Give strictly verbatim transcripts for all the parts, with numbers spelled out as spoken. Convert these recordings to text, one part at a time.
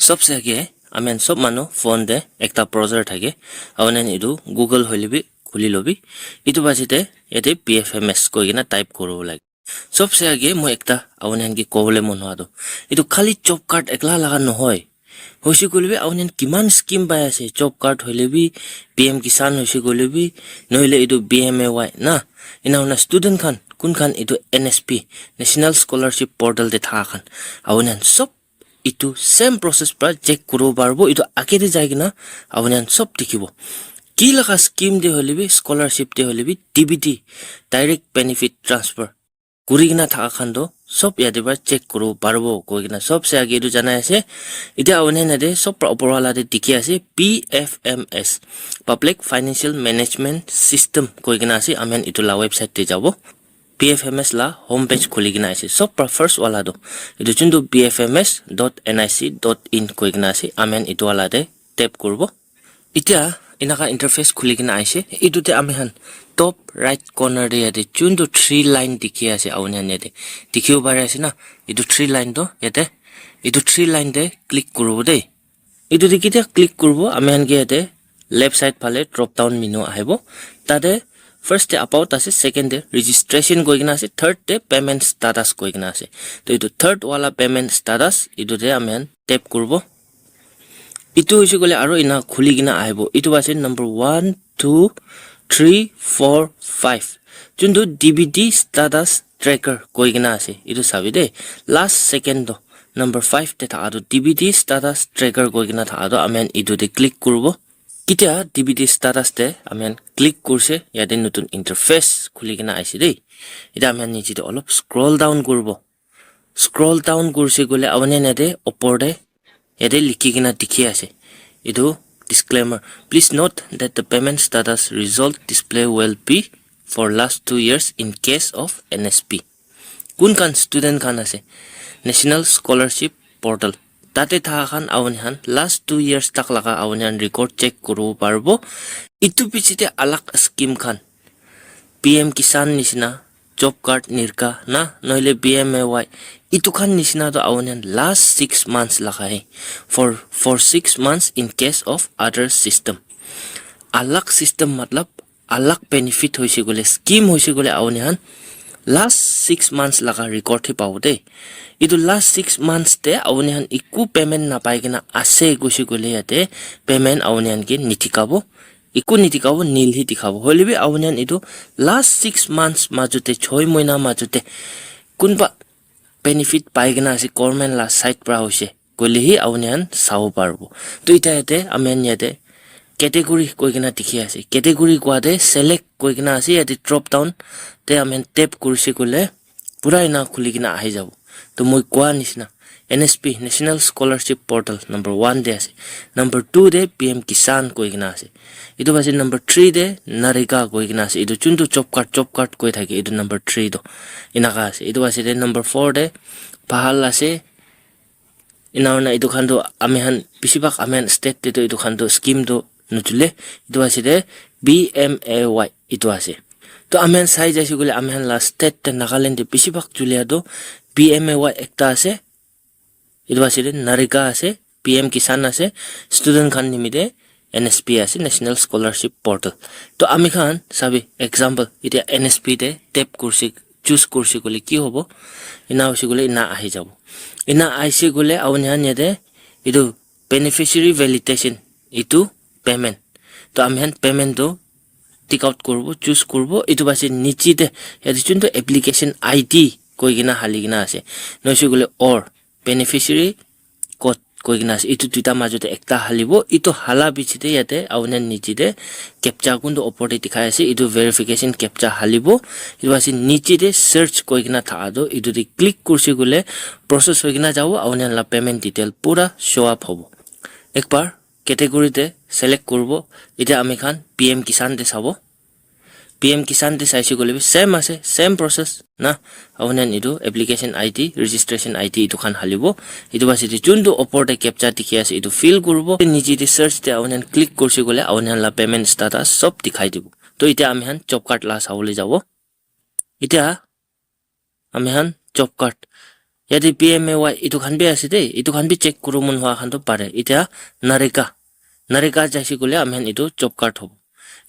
Sobse age, ami khan sob manu phone te ekta browser thake, aru etu Google hoile bi khuli lobi. Etu baji te yate P F M S koi kena type kuribo lage. Sobse age moi ekta apuni khan ke kobole mon hwa tu, etu khali job card ekla laga nohoi. Hoise koile bi apuni khan kiman scheme pai ase, job card hoile bi, P M Kisan hoise koile bi, nohole etu B M A Y na, ena hoina student khan, kun khan etu N S P, National Scholarship Portal te thaha khan, apuni khan sob etu same process pra check kuribo paribo. Etu age te jai kena apuni khan sob dikhibo. Ki laga scheme te hoile bi, scholarship te hoile bi, D B T, direct benefit transfer kuri kena thaka khan toh sob yate pra check kuribo paribo koi kena sobse age etu janai ase. Etia apuni khan yate sob pra upor wala te dikhi ase P F M S, Public Financial Management System koi kena ase. Ami khan etu la website te jabo. P F M S la home page khuli kena ase. Sob pra first wala toh etu chuntu P F M S dot N I C dot in koi kena ase. Ami khan etu wala te tap kuribo. Etia enaka interface khuli kena ase. Etu te ami khan top right corner te yate chuntu three line dikhi ase apuni khan yate dikhibo pari ase na. Etu three line toh yate, etu three line te click kuribo de. Etu te ketia click kuribo, ami khan ke yate left side phale drop down menu ahibo. Tate first te about ase, second te registration koi kena ase, third te payment status koi kena ase. To etu third wala payment status, etu te ami khan tap kuribo. Etu hoise koile aru ena khuli kena ahibo. Etu ase number one, two, three, four, five. Chuntu D B T status tracker koi kena ase. Etu sabi de. Last second toh number five te thaka toh D B T status tracker koi kena thaka toh ami khan etu te click kuribo. Ketia D B T status te ami khan click kurse, yate notun interface khuli kena aise de. Etia ami khan niche te olop scroll down kuribo. Scroll down kurse koile apuni khan yate upor te yate likhi kena dikhi ase. Etu disclaimer. Please note that the payment status result display will be for last two years in case of N S P. Kun khan student khan ase, National Scholarship Portal. Tate thaha khan apuni khan last two years tak laga apuni khan record check kuribo paribo. Etu piche te alag scheme khan, P M Kisan nishina, job card nirka na, nohole B M A Y. Etu khan nishina toh apuni khan last six months laga hai. For, for six months in case of other system. Alag system matlab alag benefit hoise koile, scheme hoise koile apuni khan last six months laga record hi pabo de. Etu last six months te apuni khan eku payment napai kena ase koise koile yate payment apuni khan ke nidikhabo. Eku nidikhabo, nil hi dikhabo. Hoile bi apuni khan etu last six months majute, choi moina majute kunba benefit pai kena ase government la side pra hoise koile hi apuni khan sabo paribo. To etia yate ami khan yate category koi kena dikhi ase. Category kowa te select koi kena ase. Yate drop down te ami khan tap kurise koile pura ena khuli kena ahi jabo. To moi kowa nishina N S P, National Scholarship Portal, number one te ase. Number two te P M Kisan koi kena ase. Etu ase number three te NREGA koi kena ase. Etu chuntu job card, job card koi thake, etu number three to enaka ase. Etu ase te number four te PAHAL ase. Ena hoina etu khan toh ami khan, besibhag ami khan state te toh etu khan toh scheme toh nuchule. Etu ase te B M A Y etu ase. To ami khan sai jaise koile ami khan la state te Nagaland te besibhag chulia toh B M A Y ekta ase. Etu ase te NREGA ase, P M Kisan ase, student khan nimite N S P ase, National Scholarship Portal. To ami khan sabi example, etia N S P te tap kurse, choose kurse koile ki hobo? Ena hoise koile ena ahi jabo. Ena ahise koile apuni khan yate etu beneficiary validation, etu payment. To ami khan payment to tick out kuribo, choose kuribo. Etu pase niche te yate chuntu application I D koi kena hali kena ase. Nohise koile or beneficiary code koi kena ase. Etu duita majot te ekta halibo. Etu hala piche te yate apuni khan niche te captcha kuntu upor te dikhai ase. Etu verification captcha halibo. Etu pase niche te search koi kena thaka toh etu te click kurse koile process hoi kena jabo. Apuni khan la payment detail pura show up hobo. Ek bar category te select kuribo. Etia ami khan P M Kisan te sabo. P M Kisan te saise koile bi same ase, same process na. Apuni khan etu application I D, registration I D etu khan halibo. Etu pase te chuntu upor te captcha dikhi ase, etu fill kuribo. Niche te search te apuni khan click kurse koile apuni khan la payment status sob dikhai dibo. To etia ami khan job card la sabole jabo. Etia ami khan job card Yate P M A Y etu khan bi ase de, etu khan bi check kuribo mon hwa khan toh pare. Itya NREGA, NREGA jaise koile ami khan etu job card hobo.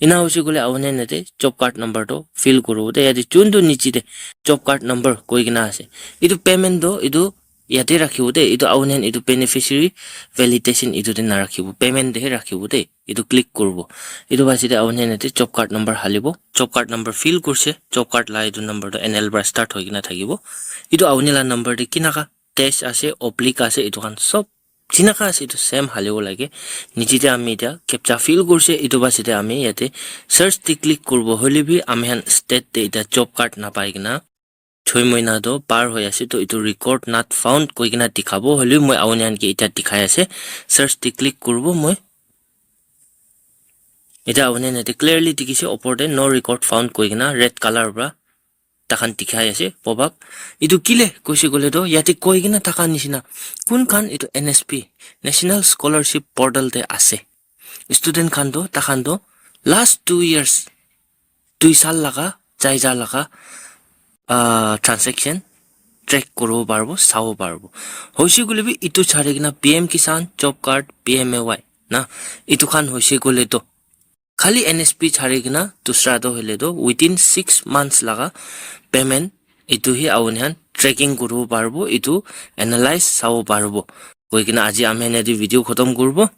Ena hoise koile apuni khan yate job card number toh fill kuribo de, yate juntu niche te job card number koi kena ase. Etu payment toh etu yate rakhibo de, etu apuni khan etu beneficiary validation etu te narakhibo, payment te he rakhibo de. Etu click kuribo. Etu paise de apuni khan yate job card number halibo. Job card number fill kurse, job card la etu number toh N L para start hoi kena thakibo. Etu apuni la number te kinaka dash ase, oblique ase, etu khan sob jinaka ase etu same halibo lage. Niche te ami itya captcha fill kurse, etu paise de ami yate search te click kuribo. Hoile bi ami khan state te itya job card napai kena choi moina toh par hoi ase, toh etu record not found koi kena dikhabo. Hoile bi moi apuni khan ke itya dikhai ase, search te click kuribo moi. Itya apuni khan yate clearly dikhi ase, opor te no record found koi kena red color para takhan dikhai ase pop up. Etu kile koise koile toh yate koi kena thaka nishina kun khan etu N S P, National Scholarship Portal te ase. Student khan toh takhan toh last two years, dui sal laga, chai ja laga, ah, transaction track kuribo paribo, sabo paribo. Hoise koile bi etu chari kena P M Kisan, Job Card, P M A Y na, etu khan hoise koile toh khali N S P chari kena dusra toh hoile toh within six months laga payment etu hi apuni khan tracking kuribo paribo, etu analyze sabo paribo. Koi kena aji ami khan yate video khotom kuribo.